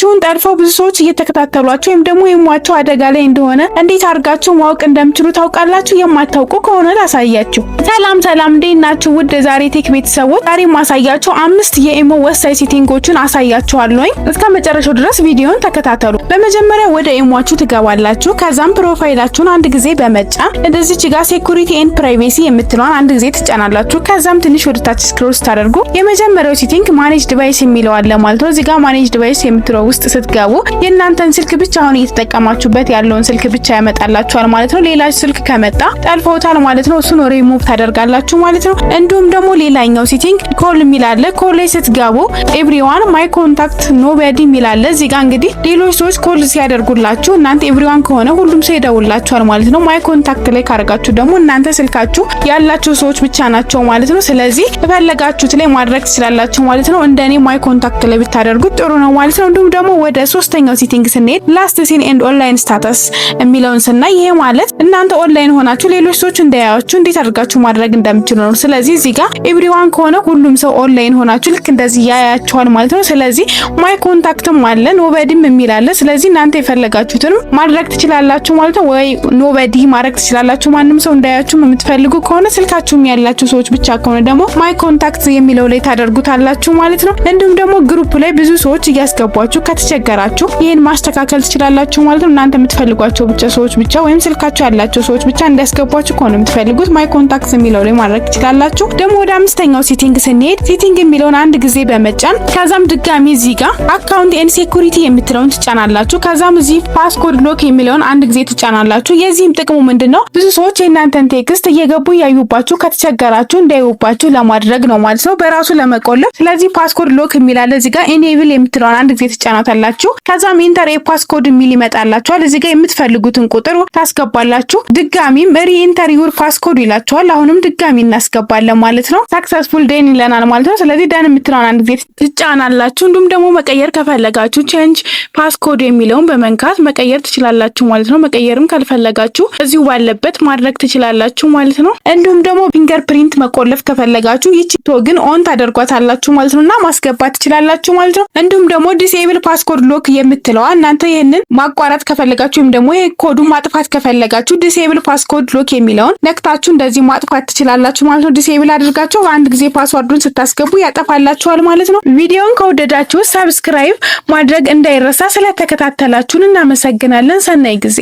ስልካችሁን ጠልፈው ብዙ ሰዎች እየተከታተሏችሁ ወይም ደግሞ ኢሟችሁ አደጋ ላይ እንደሆነ እንዴት አድርጋችሁ ማወቅ እንደምትችሉ ታውቃላችሁ? የማታውቁ ከሆነ ላሳያችሁ። ሰላም ሰላም፣ እንዴት ናችሁ? ውድ ዛሬ ቴክ ቤተሰቦች፣ ዛሬ ማሳያችሁ አምስት የኢሞ ወሳኝ setting ኦችን አሳያችኋለሁኝ። እስከ መጨረሻው ድረስ ቪዲዮን ተከታተሉ። በመጀመሪያ ወደ ኢሟችሁ ትገባላችሁ። ከዛም profile ኣችሁን አንድ ጊዜ በመጫን እንደዚች ጋር security and privacy የምትለዋን አንድ ጊዜ ትጫናላችሁ። ከዛም ትንሽ ወደ ታች scroll ስታደርጉ የመጀመሪያው setting manage device የሚለው አለ ማለት ነው። እዚህ ጋር manage device የምትለው ውስጥ ስትገቡ የእናንተን ስልክ ብቻ፣ አሁን እየተጠቀማችሁበት ያለውን ስልክ ብቻ ያመጣላችኋል ማለት ነው። ሌላ ስልክ ከመጣ ጠልፈውታል ማለት ነው። እሱን ሪሙቭ ታደርጋላችሁ ማለት ነው። እንዲሁም ደግሞ ሌላኛው setting call የሚል አለ። Call ላይ ስትገቡ everyone፣ my contact፣ nobody የሚል አለ። እዚህ ጋር እንግዲህ ሌሎች ሰዎች call ሲያደርጉላችሁ እናንተ everyone ከሆነ ሁሉም ሰው ይደውላችኋል ማለት ነው። My contact ላይ ካደረጋችሁ ደግሞ እናንተ ስልካችሁ ያላቸው ሰዎች ብቻ ናቸው ማለት ነው። ስለዚህ የፈለጋችሁት ላይ ማድረግ ትችላላችሁ ማለት ነው። እንደኔ my contact ላይ ብታደርጉት ጥሩ ነው ማለት ነው። እንዲሁም ደግሞ ወደ ሶስተኛው setting ስንሄድ last seen and online status የሚለውን ስናይ ይሄ ማለት እናንተ ኦንላይን ሆናችሁ ሌሎች ሰዎች እንዳያዩአችሁ እንዴት አድርጋችሁ ማድረግ እንደምትችሉ ነው። ስለዚህ እዚህ ጋር everyone ከሆነ ሁሉም ሰው ኦንላይን ሆናችሁ ልክ እንደዚህ ያያችኋል ማለት ነው። ስለዚህ my contact ም አለ፣ nobody ም የሚል አለ። ስለዚህ እናንተ የፈለጋችሁትንም ማድረግ ትችላላችሁ ማለት ነው። ወይ nobody ማድረግ ትችላላችሁ። ማንም ሰው እንዳያችሁም የምትፈልጉ ከሆነ፣ ስልካችሁም ያላችሁ ሰዎች ብቻ ከሆነ ደግሞ my contact የሚለው ላይ ታደርጉታላችሁ ማለት ነው። እንዲሁም ደግሞ group ላይ ብዙ ሰዎች እያስገቧችሁ ከተቸገራችሁ ይህን ማስተካከል ትችላላችሁ ማለት ነው። እናንተ የምትፈልጓቸው ብቻ ሰዎች ብቻ ወይም ስልካችሁ ያላቸው ሰዎች ብቻ እንዲያስገቧችሁ ከሆነ የምትፈልጉት my contact የሚለው ላይ ማድረግ ትችላላችሁ። ደግሞ ወደ አምስተኛው setting ስንሄድ setting የሚለውን አንድ ጊዜ በመጫን ከዛም ድጋሚ እዚህ ጋር account and security የምትለውን ትጫናላችሁ። ከዛም እዚህ passcode lock የሚለውን አንድ ጊዜ ትጫናላችሁ። የዚህም ጥቅሙ ምንድን ነው? ብዙ ሰዎች የእናንተን text እየገቡ እያዩባችሁ ከተቸገራችሁ እንዳያዩባችሁ ለማድረግ ነው ማለት ነው፣ በራሱ ለመቆለፍ። ስለዚህ passcode lock የሚል አለ። እዚህ ጋር enable የምትለውን አንድ ጊዜ ትጫናታላችሁ። ከዛም enter a passcode የሚል ይመጣላችኋል። እዚህ ጋር የምትፈልጉትን ቁጥር ታስገባላችሁ። ድጋሚም re-enter your passcode ይላችኋል። አሁንም ድጋሚ እናስገባለን ማለት ነው። Successful, done ይለናል ማለት ነው። ስለዚህ done የምትለውን አንድ ጊዜ ትጫናላችሁ። እንዲሁም ደግሞ መቀየር ከፈለጋችሁ change passcode የሚለውን በመንካት መቀየር ትችላላችሁ ማለት ነው። መቀየርም ካልፈለጋችሁ እዚሁ ባለበት ማድረግ ትችላላችሁ ማለት ነው። እንዲሁም ደግሞ fingerprint መቆለፍ ከፈለጋችሁ ይቺ toggle on ታደርጓታላችሁ ማለት ነው እና ማስገባት ትችላላችሁ ማለት ነው። እንዲሁም ደግሞ disable passcode lock የምትለዋ እናንተ ይህንን ማቋረጥ ከፈለጋችሁ ወይም ደግሞ ኮዱን ማጥፋት ከፈለጋችሁ disable passcode lock የሚለውን ነክታችሁ እንደዚህ ማጥፋት ትችላላችሁ ማለት ነው። Disable አድርጋችሁ አንድ ጊዜ password ኡን ስታስገቡ ያጠፋላችኋል ማለት ነው። ቪዲዮውን ከወደዳችሁ subscribe ማድረግ እንዳይረሳ። ስለተከታተላችሁን እናመሰግናለን። ሰናይ ጊዜ።